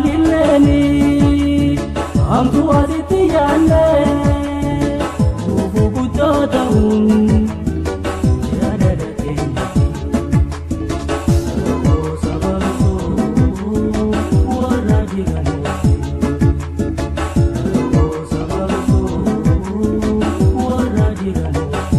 Alaagilleeni hamtu asitti yaanne gufuu guddaa ta'uun jaalala keenyatti. Rakkoo sababsuu warra jiranuuti. Rakkoo sababsuu warra jiranuuti.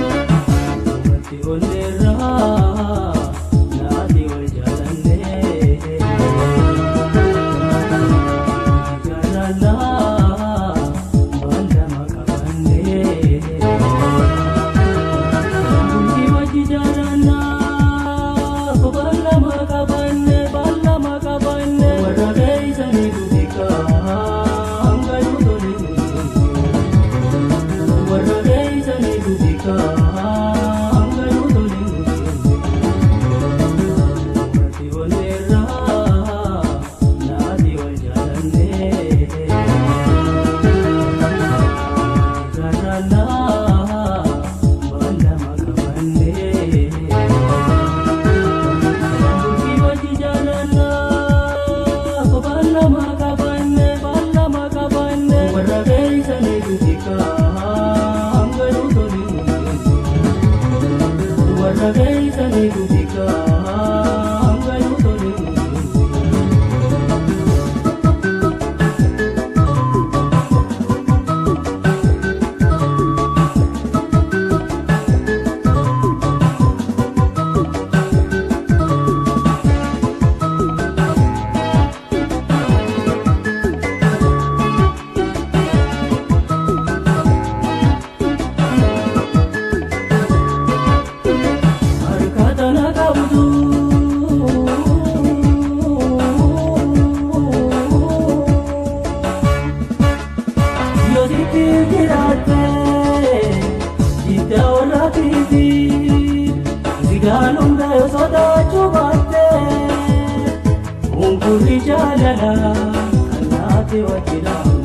Namatti ol irraa naati wal jaalannee jaalalaa baallama qabannee bultii wajji jaalannaa baallama qabannee baallama qabannee warra keeysanii dubikaa hanganuu tole warra keeysanii dubikaa hanganuu tole. Namatti ol irraa naati wal jaalannee jaalalaa baallama qabannee bultii wajji jaalannaa baallama qabannee baallama qabannee warra keeysanii dubikaa hanganuu tole warra keeysanii dubikaa hanganuu tole. Harka tana qabdu yoo sitti jiraatte jidda warraatiiti zigaan hunda yoo sodaachuu baatte unkurri jaalala kan naati wajji.